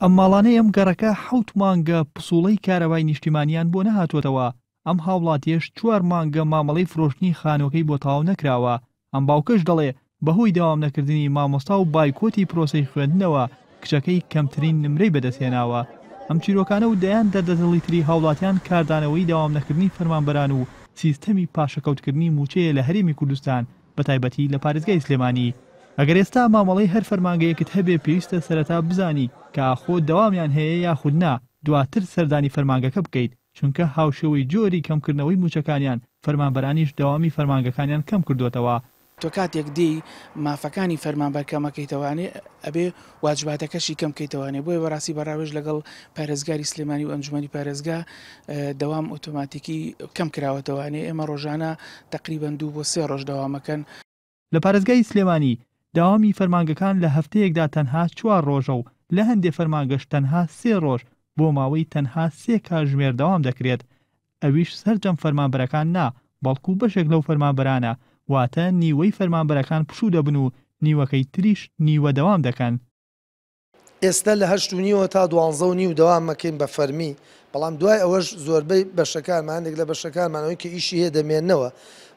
ئەم ماڵانەی ئەم گەڕەکە حەوت مانگە پسوڵەی کارەبای نیشتیمانیان بۆ نەهاتووەتەوە، ئەم هاوڵاتیەش چوار مانگە مامەڵەی فرۆشتنی خانووەکەی بۆ تەواو نەکراوە، ئەم باوکەش دەڵێ بەهۆی دەوام نەکردنی مامۆستا و بایکۆتی پرۆسەی خوێندنەوە کچەکەی کەمترین نمرەی بەدەستهێناوە. ئەم چیرۆکانە و دەیان دەردەدڵی تری هاوڵاتیان کاردانەوەی دەوام نەکردنی فەرمانبەران و سیستەمی پاشەکەوتکردنی مووچەیە لە هەرێمی کوردستان بەتایبەتی لە پارێزگای سلێمانی. ئەگەر ئێستا مامەڵەی هەر فەرمانگەیەکت هەبێ پێویستە سەرەتا بزانی کە ئاخۆ دەوامیان هەیە یاخود نا دواتر سەردانی فەرمانگەکە بکەیت چونکە هاوشێوەی جۆری کەمکردنەوەی مووچەکانیان فەرمانبەرانیش دەوامی فەرمانگەکانیان کەمکردۆتەوە. تۆ کاتێک دێی مافەکانی فەرمانبەر کەمەکەیتەوانێ ئەبێ واجباتەکەشی کەم کەیتەوانێ بۆیە بەڕاستی بە ڕاوێژ لەگەڵ پارێزگاری سلێمانی و ئەنجومەنی پارێزگا دەوام ئۆتۆماتیکی کەم کراوەتەوانێ ئێمە ڕۆژانە تەقریبەن دوو بۆ سێ ڕۆژ دەوامەکەن. لە پارێزگای سلێمانی دەوامی فەرمانگەکان لە هەفتەیەکدا تەنها چوار ڕۆژە و لە هەندێ فەرمانگەش تەنها سێ ڕۆژ بۆ ماوەی تەنها سێ کاژمێر دەوام دەکرێت ئەویش سەرجەم فەرمانبەرەکان نا بەڵکو بەشێک لەو فەرمانبەرانە واتە نیوەی فەرمانبەرەکان پشوو دەبن و نیوەکەی تریش نیوە دەوام دەکەن. ئێستا لە هەشت و نیوەوە تا دوانزە و نیو دەوام ئەکەین بە فەرمی، بەڵام دوای ئەوەش زۆربەی بەشەکانمان، هەندێک لە بەشەکانمان ئەوەی کە ئیشی هەیە دەمێننەوە.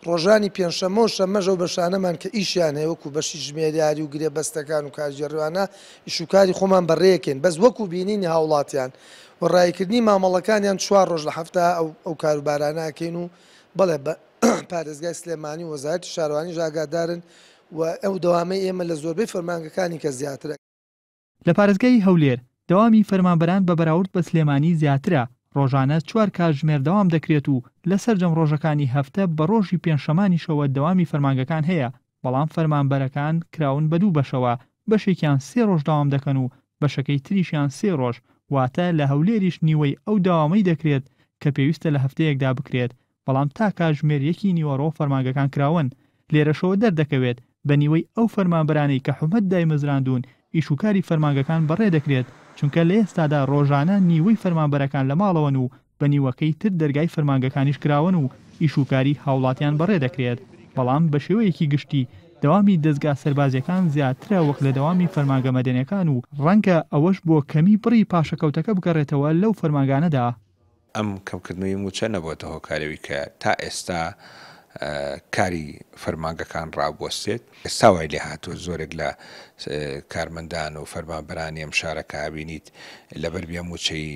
ڕۆژانی پێنجشەممە و شەممەش ئەو بەشانەمان کە ئیشیان هەیە وەکو بەشی ژمێریاری و گرێبەستەکان و کارگێڕی و ئەوانە ئیش و کاری خۆمان بەڕێکەین، بەس وەکو بینینی هاوڵاتیان و ڕاییکردنی مامەڵەکانیان چوار ڕۆژ لە هەفتە ئەو ئەو کاروبارانە ئەکەین و بەڵێ بە پارێزگای سلێمانی و وەزارەتی شارەوانیش ئاگادارن و ئەو دەوامەی ئێمە لە زۆربەی فەرمانگەکانی کە زیاترە. لە پارێزگای هەولێر دەوامی فەرمانبەران بە بەراورد بە سلێمانی زیاترە، ڕۆژانە چوار کاتژمێر دەوام دەکرێت و لە سەرجەم ڕۆژەکانی هەفتە بە ڕۆژی پێنجشەمانیشەوە دەوامی فەرمانگەکان هەیە، بەڵام فەرمانبەرەکان کراون بە دوو بەشەوە، بەشێکیان سێ ڕۆژ دەوام دەکەن و بەشەکەی تریشیان سێ ڕۆژ، واتە لە هەولێریش نیوەی ئەو دەوامەی دەکرێت کە پێویستە لە هەفتەیەکدا بکرێت، بەڵام تا کاتژمێر یەکی نیوەڕۆ فەرمانگەکان کراوەن، لێرەشەوە دەردەکەوێت بە نیوەی ئەو فەرمانبەرانەی کە حکومەت دایمەزراندوون ئیشوکاری فەرمانگەکان بەڕێ دەکرێت، چونکە لە ئێستادا ڕۆژانە نیوەی فەرمانبەرەکان لە ماڵەوەن و بە نیوەکەی تر دەرگای فەرمانگەکانیش کراوەن و ئیشوکاری هاوڵاتیان بەڕێ دەکرێت، بەڵام بە شێوەیەکی گشتی دەوامی دەزگا سەربازیەکان زیاترە وەک لە دەوامی فەرمانگە مەدەنیەکان و ڕەنگە ئەوەش بۆ کەمی بڕی پاشەکەوتەکە بگەڕێتەوە لەو فەرمانگانەدا. ئەم کەمکردنەوەی مووچە نەبۆتە هۆکاری ئەوی کە تا ئێستا کاری فەرمانگەکان ڕابوەستێت، ئێستا وای لێهاتووە زۆرێک لە کارمەندان و فەرمانبەرانی ئەم شارە کە ئەبینیت لەبەر بێ مووچەیی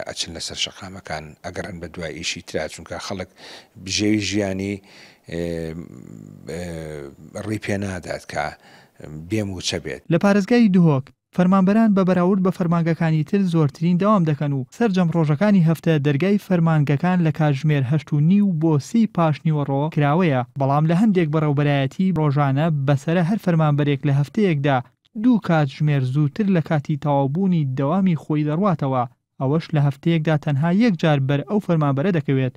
ئەچن لەسەر شەقامەکان ئەگەڕێن بە دوای ئیشی ترا چونکە خەڵک بژێوی ژیانی ڕێی پێ نادات کە بێ مووچە بێت. لە پارێزگای دهۆک فەرمانبەران بە بەراورد بە فەرمانگەکانی تر زۆرترین دەوام دەکەن و سەرجەم ڕۆژەکانی هەفتە دەرگای فەرمانگەکان لە کاتژمێر هەشت و نیو بۆ سێی پاشنیوەڕۆ کراوەیە، بەڵام لە هەندێک بەڕێوبەرایەتی ڕۆژانە بەسەرە هەر فەرمانبەرێک لە هەفتەیەکدا دوو کاتژمێر زووتر لە کاتی تەواوبوونی دەوامی خۆی دەڕواتەوە، ئەوەش لە هەفتەیەکدا تەنها یەک جار بەر ئەو فەرمانبەرە دەکەوێت.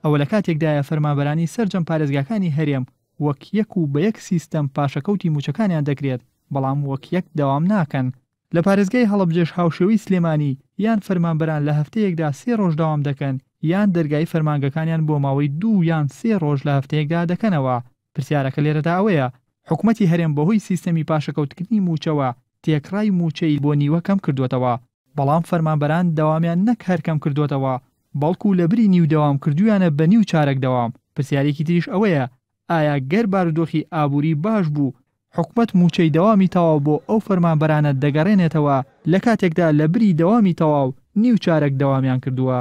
ئەوە لە کاتێکدایە فەرمانبەرانی سەرجەم پارێزگاکانی هەرێم وەک یەک و بە یەک سیستەم پاشەکەوتی مووچەکانیان دەکرێت، بەڵام وەک یەک دەوام ناکەن. لە پارێزگای هەڵەبجەش هاوشێوەی سلێمانی، یان فەرمانبەران لە هەفتەیەکدا سێ ڕۆژ دەوام دەکەن، یان دەرگای فەرمانگەکانیان بۆ ماوەی دوو یان سێ ڕۆژ لە هەفتەیەکدا دەکەنەوە. پرسیارەکە لێرەدا ئەوەیە، حکومەتی هەرێم بەهۆی سیستەمی پاشەکەوتکردنی مووچەوە تێکڕای مووچەی بۆ نیوە کەم کردووەتەوە، بەڵام فەرمانبەران دەوامیان نەک هەر کەم کردووەتەوە، بەڵکو لەبری نیو دەوام کردوویانە بە نیو چارەک دەوام. پرسیارێکی تریش ئەوەیە، ئایا گەر بارودۆخی ئابووری باش بوو، حکومەت مووچەی دەوامی تەواو بۆ ئەو فەرمانبەرانە دەگەڕێنێتەوە لە کاتێکدا لە بری دەوامی تەواو نیو چارەک دەوامیان کردووە؟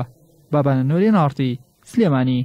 بابانە نۆرێ ناڕتی، سلێمانی.